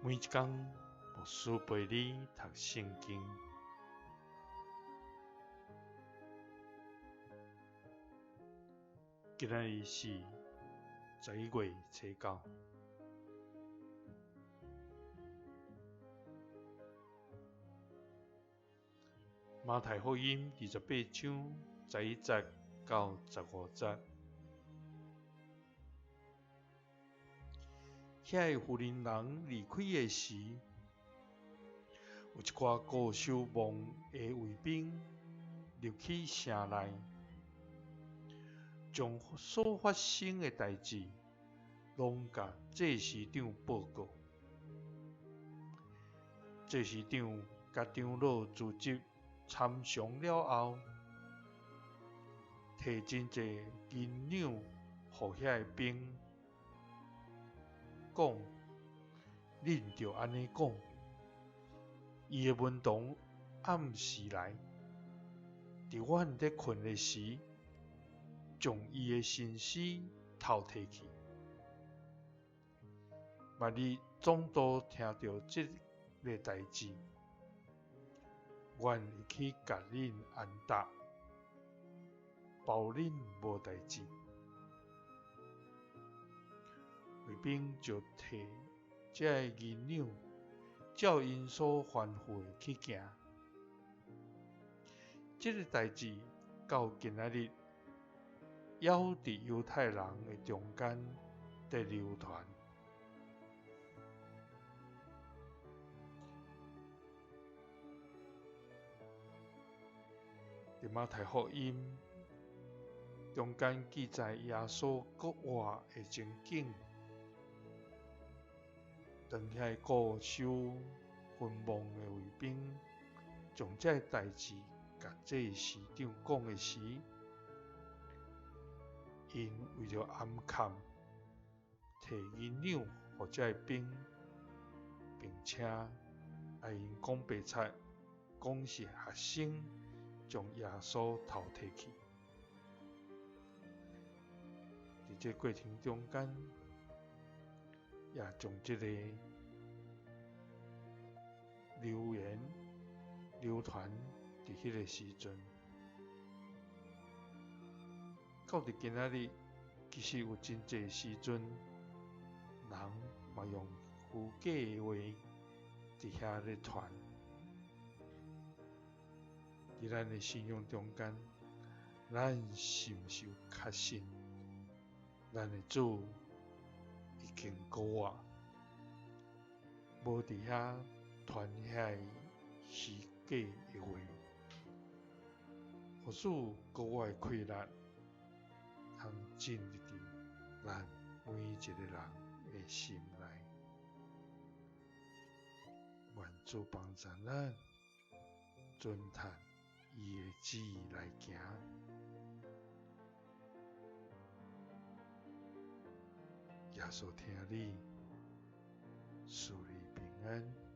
每一工，牧師陪你讀聖經。今仔日是11月初9，馬太福音28章11節到15節。遐个婦人人離開的時，有一寡固守墓的衛兵入去城內，將所發生的代誌攏共祭司長報告。祭司長佮長老聚集參詳了後，提真濟銀兩予遐个兵，講：恁著按呢講，伊的門徒暗時來，佇阮咧睏的時，將伊的身屍偷提去。萬一總督聽著這个代誌，阮會去共恁安搭，包恁無代誌。衛兵就提這个銀兩，照𪜶所吩咐的去行。這个代誌到今仔日，猶佇猶太人的中間佇流傳。佇馬太福音中間記載耶穌復活的情景，當遐个固守墳墓的衛兵將這个代誌共祭司長講的時，𪜶為著掩崁，提銀兩予這个兵，並且愛𪜶講白賊，講是學生將耶穌偷提去。佇這過程中間，也將這个流言流傳佇彼个時陣，到佇今仔日，其實有真濟時陣，人嘛用虛假的話佇遐咧傳。佇咱的信仰中間，咱是毋是有確信，咱的主已經復活，無佇遐傳遐个虛假的話，予主復活的氣力，通進入佇咱每一个人的心內。願主幫助咱，遵趁伊的旨意來行。耶穌疼你，賜你平安。